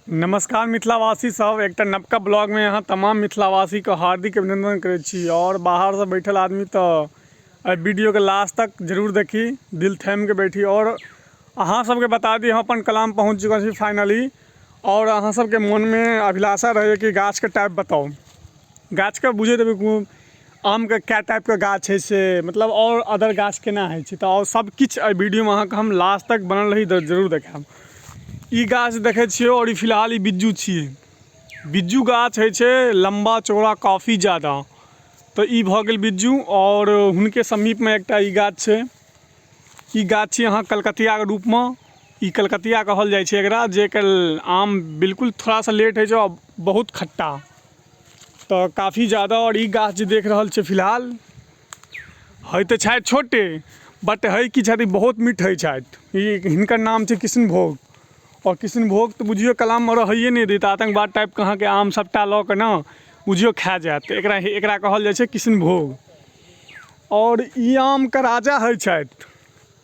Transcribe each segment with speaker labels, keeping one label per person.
Speaker 1: नमस्कार मिथिलावासी सब, एकटा नवका ब्लॉगमे अहाँ तमाम मिथिलावासीके हार्दिक अभिनंदन करै छी। आओर बाहरसँ बैठल आदमी तऽ एहि वीडियोके लास्ट तक जरूर देखी, दिल थामिके बैठी। आओर अहाँ सबके बता दी, हम अपन कलाम पहुँच चुकल छी फाइनली। आओर अहाँ सबके मोनमे अभिलाषा रहैए कि गाछके टाइप बताउ, गाछके बुझैत हेबै कोन आमके कए टाइपके गाछ होइ छै, मतलब आओर अदर गाछ केना होइ छै। तऽ आओर सब किछु एहि वीडियोमे अहाँके हम लास्ट तक बनल रही जरूर देखायब। ई गाछ देखै छियै आओर ई फिलहाल ई बिज्जू छियै। बिज्जू गाछ होइ छै लम्बा चौड़ा काफी जादा, तऽ ई भऽ गेल बिज्जू। आओर हुनके समीपमे एकटा ई गाछ छै, ई गाछ छियै अहाँ कलकतियाके रूपमे, ई कलकतिया कहल जाइ छै एकरा, जे एकर आम बिल्कुल थोड़ा सा लेट होइ छै आओर बहुत खट्टा, तऽ काफी जादा। आओर ई गाछ जे देख रहल छियै फिलहाल होइ तऽ छथि छोटे, बट होइ की छथि, बहुत मीठ होइ छथि। ई हिनकर नाम छै कृष्णभोग। आओर कृष्णभोग तऽ बुझियौ कलाममे रहैए नहि देत, आतङ्कवाद टाइपके अहाँके आम सभटा लऽ कऽ ने बुझियौ खा जायत। एकरा एकरा कहल जाइ छै कृष्णभोग। आओर ई आमके राजा होइ छथि,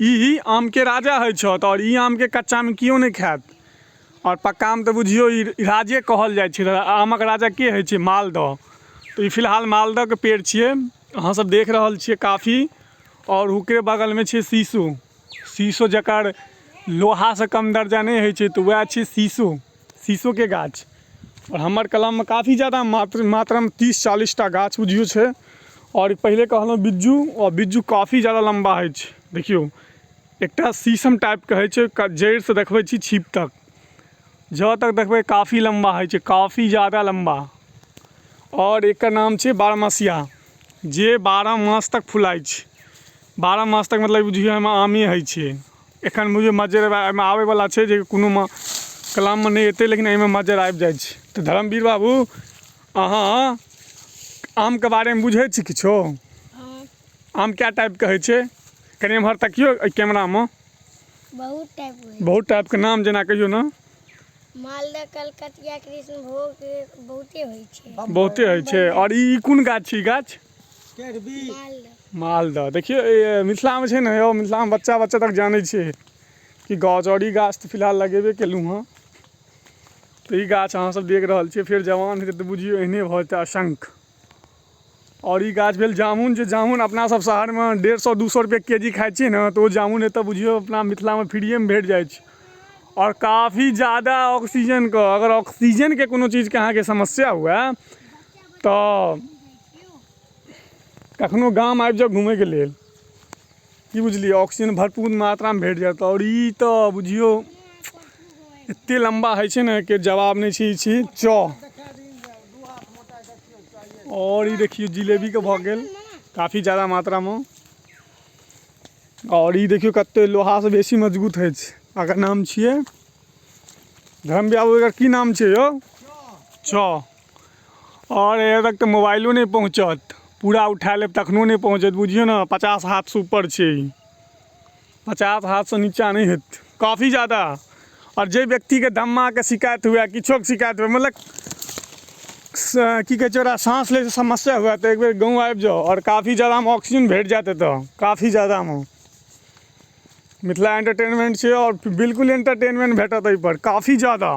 Speaker 1: ई आमके राजा होइ छथि। आओर ई आमके कच्चामे केओ नहि खायत, आओर पक्कामे तऽ बुझियौ ई राजे कहल जाइ छै। आमक राजा के होइ छै? मालदह। तऽ ई फिलहाल मालदहके पेड़ छियै, अहाँ सब देख रहल छियै काफी। आओर ओकरे बगलमे छै शीशो। शीशो जकर लोहासँ कम दर्जा नहि होइ छै, तऽ वएह छै शीशो, शीशोके गाछ। आओर हमर कलममे काफी जादा मात्रामे 30-40 टा गाछ बुझियौ छै। आओर पहिले कहलहुँ बिज्जू, आओर बिज्जू काफी जादा लम्बा होइ छै। देखियौ एकटा शीशम टाइपके होइ छै, जड़िसँ देखबै छी छीप तक, जहाँ तक देखबै काफी लम्बा होइ छै, काफी जादा लम्बा। आओर एकर नाम छै बारहमसिया, जे 12 मास तक फुलाइ छै। 12 मास तक मतलब बुझियौ एहिमे आमे होइ छै। एखन बुझियौ मज्जर एहिमे आबैवला छै, जे कोनो कलाममे नहि एतै, लेकिन एहिमे मज्जर आबि जाइ छै। तऽ धर्मवीर बाबू, अहाँ आमके बारेमे बुझै छी किछो? आम कए टाइपके होइ छै? कनि एम्हर तकियौ एहि कैमरामे।
Speaker 2: बहुत टाइप होइ।
Speaker 1: बहुत टाइपके नाम जेना कहियौ ने।
Speaker 2: मालदह, कलकतिया, कृष्णभोग, बहुते होइ छै।
Speaker 1: बहुते होइ छै। आओर ई कोन गाछ छी? गाछ
Speaker 2: मालदह।
Speaker 1: मालदह। देखियौ मिथिलामे छै ने यौ, मिथिलामे बच्चा बच्चा तक जानै छै कि गाछ। आओर ई गाछ तऽ फिलहाल लगेबे केलहुँ हँ। तऽ ई गाछ अहाँ सब देख रहल छियै, फेर जवान हेतै तऽ बुझियौ एहने भऽ जेतै असंख्य। आओर ई गाछ भेल जामुन, जे जामुन अपना सब शहरमे 150-200 रुपये के जी खाइ छियै ने, तऽ ओ जामुन एतऽ बुझियौ अपना मिथिलामे फ्रीएमे भेट जाइ छै। आओर काफी जादा ऑक्सीजनके, अगर ऑक्सीजनके कोनो चीजके अहाँके समस्या हुए तऽ कखनो गाम आबि जाउ घुमयके लेल, की बुझलियै, ऑक्सीजन भरपूर मात्रामे भेट जायत। आओर ई तऽ बुझियौ एते लम्बा होइ छै ने कि जवाब नहि छै। ई छी चौ। आओर ई देखियौ जिलेबीके भऽ गेल काफी जादा मात्रामे। आओर ई देखियौ कते लोहासँ बेसी मजबूत होइ छै। एकर नाम छियै धर्म बाबू, एकर की नाम छै यौ? चौ। आओर एतऽ तक तऽ मोबाइलो नहि पहुँचत, पूरा उठा लेब तखनो नहि पहुँचत। बुझियौ ने 50 हाथसँ ऊपर छै ई, 50 हाथसँ नीचाँ नहि हेतै, काफी जादा। आओर जे व्यक्तिके दम्माके शिकायत हुए, किछोके शिकायत हुए, मतलब की कहै छै ओकरा, साँस लैसँ समस्या हुए, तऽ एकबेर गाँव आबि जाउ आओर काफी जादामे ऑक्सीजन भेट जायत एतऽ काफी जादामे। मिथिला एंटरटेनमेंट छै आओर बिल्कुल एंटरटेनमेंट भेटत एहिपर काफी जादा।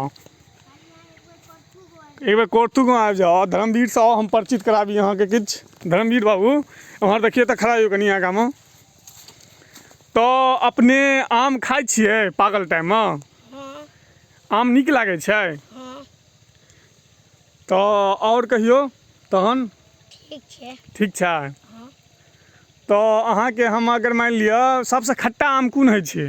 Speaker 1: एक बेर कोर्थू गाँव आबि जाउ। आओर धर्मवीरसँ आउ, हम परिचित कराबी अहाँके किछु। धर्मवीर बाबू एम्हर देखियौ तऽ, खड़ा यौ कनि आगाँमे। तऽ अपने आम खाइ छियै पागल टाइममे?
Speaker 2: हँ।
Speaker 1: आम नीक लागै छै?
Speaker 2: हँ।
Speaker 1: तऽ आओर कहियौ तहन।
Speaker 2: ठीक छै।
Speaker 1: ठीक छै।
Speaker 2: हँ।
Speaker 1: तऽ अहाँके हम अगर मानि लिअ सबसँ खट्टा आम कोन होइ छै?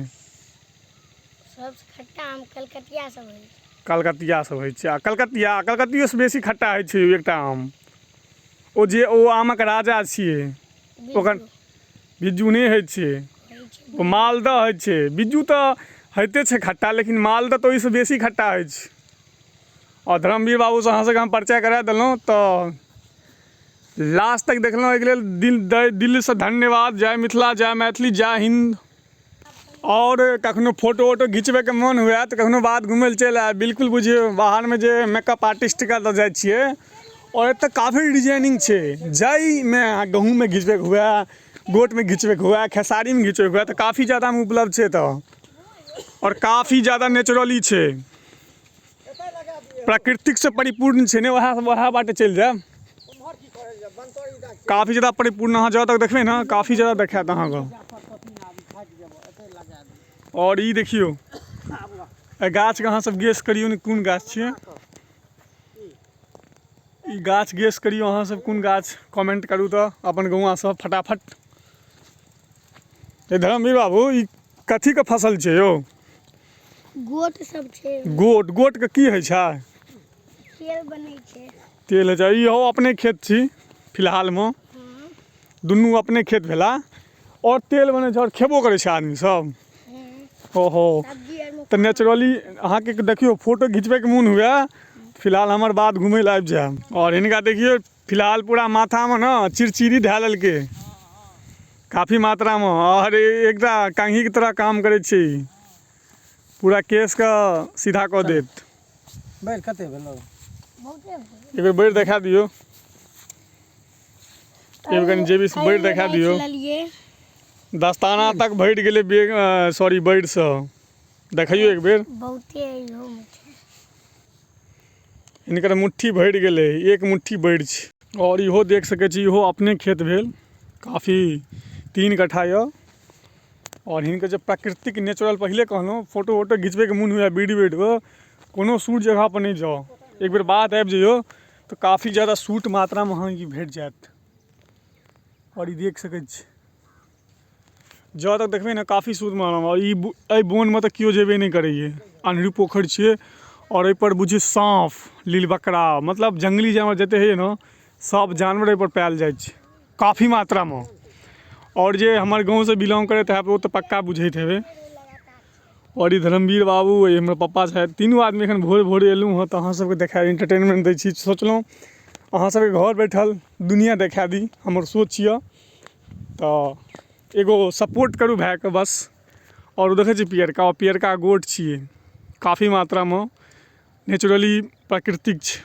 Speaker 2: सबसँ खट्टा आम कलकतिया सब होइ छै।
Speaker 1: कलकतिया सब होइ छै। आ कलकतिया, कलकतियोसँ बेसी खट्टा होइ छै एकटा आम, ओ जे ओ आमक राजा छियै ओकर। बिज्जू नहि होइ छै, ओ मालदह होइ छै। बिज्जू तऽ होइते छै खट्टा, लेकिन मालदह तऽ ओहिसँ बेसी खट्टा होइ छै। आओर धर्मवीर बाबूसँ अहाँ सबके हम परिचय करा देलहुँ, तऽ लास्ट तक देखलहुँ एहिके लेल दिल दिलसँ धन्यवाद। जय मिथिला, जय मैथिली, जय हिन्द। आओर कखनो फोटो वोटो घिचबैके मोन हुए तऽ कखनो बाध घुमै लए चलि आयब। बिल्कुल बुझियौ बाहरमे जे मेकअप आर्टिस्टके लऽ जाइ छियै, आओर एतऽ काफी डिजाइनिंग छै, जाहिमे अहाँ गहूँममे घिचबैके हुए, गोटमे घिचबैके हुए, खेसारीमे घिचबैके हुए, तऽ काफी जादामे उपलब्ध छै एतऽ। आओर काफी जादा नेचुरली छै। प्राकृतिक से परिपूर्ण छै ने, वएह वएह बाटे चलि जायब। काफी ज्यादा परिपूर्ण अहाँ जतऽ तक देखबै ने, काफी ज्यादा देखायत अहाँके। आओर ई देखियौ, एहि गाछके अहाँ सब गेस करियौ ने, कोन गाछ छियै ई गाछ? गेस करियौ अहाँ सब, कोन गाछ? कमेंट करू तऽ अपन गौआँ सब फटाफट। ए धर्मवीर बाबू, ई कथीके फसल छै यौ?
Speaker 2: गोट सब छै।
Speaker 1: गोट, गोटके की होइ छै?
Speaker 2: तेल बनै छै।
Speaker 1: तेल होइ छै। इहो अपने खेत छी फिलहालमे?
Speaker 2: हँ।
Speaker 1: दुनू अपने खेत भेला। आओर तेल बनै छै आओर खेबो करै छै आदमी सब?
Speaker 2: हँ।
Speaker 1: ओहो।
Speaker 2: सब्जी आरमे।
Speaker 1: तऽ नेचुरली अहाँके देखियौ, फोटो घिचबैके मोन हुए, फिलहाल हमर बात घुमै लए आबि जायब। आओर हिनका देखियौ, फिलहाल पूरा माथामे ने चिड़चिड़ी धए लेलकै काफी मात्रामे, आओर एकटा कंघीके तरह काम करै छै ई। पूरा केशके सीधा कऽ देत।
Speaker 3: बैर कते भेलौ?
Speaker 2: बहुते
Speaker 1: एक बेर बैर देखा दियौ। एक बेर कनि जेबीसँ बैर देखा दियौ।
Speaker 2: लेलिए।
Speaker 1: दस्ताना तक भरि गेलै बेग, सॉरी, बैरसँ। देखैयौ एक बेर।
Speaker 2: बहुते इहोमे छै।
Speaker 1: हिनकर मुट्ठी भरि गेलै, एक मुट्ठी बैर छै। आओर इहो देख सकै छी, इहो अपने खेत भेल, काफी 3 कट्ठा यऽ। आओर हिनकर जे प्राकृतिक नेचुरल, पहिले कहलहुँ, फोटो वोटो घिचबैके मोन हुए, वीडियो वीडियो, कोनो शूट जगह पर नहि जाउ, एक बेर बाध आबि जइयौ तऽ काफी जादा शूट मात्रामे अहाँके भेट जायत। आओर ई देख सकै छी, जँ तक देखबै ने, काफी शुद्ध मात्रामे। आओर ई एहि बोनमे तऽ केओ जेबे नहि करैए, अन्हरी पोखरि छियै। आओर एहिपर बुझियौ साँप, लील बकरा, मतलब जङ्गली जानवर जते होइए ने, सब जानवर एहिपर पायल जाइ छै काफी मात्रामे। आओर जे हमर गाँवसँ बिलोंग करैत हैब, ओ तऽ पक्का बुझैत हेबै। आओर ई धर्मवीर बाबू, ई हमर पप्पा छथि। तीनू आदमी एखन भोरे भोरे एलहुँ हँ तऽ अहाँ सबके देखा एंटरटेनमेंट दै छी। सोचलहुँ अहाँ सबके घर बैठल दुनिया देखा दी, हमर सोच यऽ। तऽ एगो सपोर्ट करू भायके बस। आओर ओ देखै छी पियरका, ओ पियरका गोट छियै, काफी मात्रामे नेचुरली प्राकृतिक छै।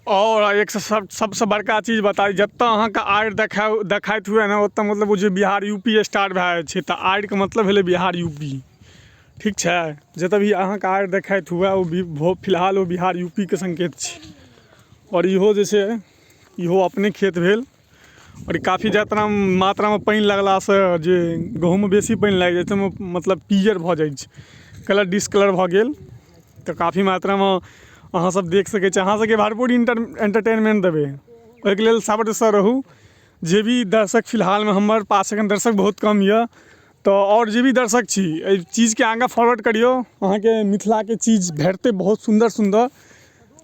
Speaker 1: आओर एक सबसँ बड़का चीज बताबी, जतऽ अहाँके आड़ि देखाइत हुए ने, ओतऽ मतलब बुझियौ बिहार यू पी स्टार्ट भए जाइ छै। तऽ आड़िके मतलब भेलै बिहार यू पी, ठीक छै? जतऽ भी अहाँके आड़ि देखाइत हुए, ओ फिलहाल ओ बिहार यू पी के संकेत छै। आओर इहो जे छै, इहो अपने खेत भेल। आओर काफी जात्रा मात्रामे पानि लगलासँ, जे गहूँममे बेसी पानि लागि जाइ छै, ओहिमे मतलब पीयर भऽ जाइ छै, कलर डिसकलर भऽ गेल। तऽ काफी मात्रामे अहाँ सब देख सकै छी। अहाँ सबके भरपूर एंटरटेनमेंट देबै, ओहिके लेल सब्रसँ रहू। जे भी दर्शक फिलहालमे हमर पास एखन दर्शक बहुत कम यऽ, तऽ आओर जे भी दर्शक छी, एहि चीजके आगाँ फॉरवर्ड करियौ। अहाँके मिथिलाके चीज भेटतै बहुत सुन्दर सुन्दर,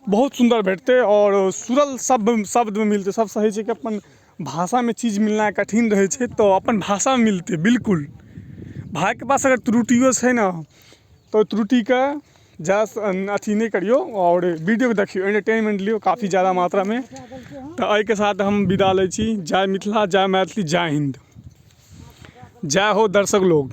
Speaker 1: बहुत सुन्दर भेटतै आओर सरल शब्दमे मिलतै। सबसँ होइ छै कि अपन भाषामे चीज मिलनाइ कठिन रहै छै, तऽ अपन भाषामे मिलतै बिल्कुल। भायके पास अगर त्रुटियो छै ने, तऽ ओहि त्रुटिके जादा अथी नहि करियौ आओर वीडियोके देखियौ, एंटरटेनमेंट लियौ काफी जादा मात्रामे। तऽ एहिके साथ हम विदा लै छी। जय मिथिला, जय मैथिली, जय हिन्द, जय हो दर्शक लोग।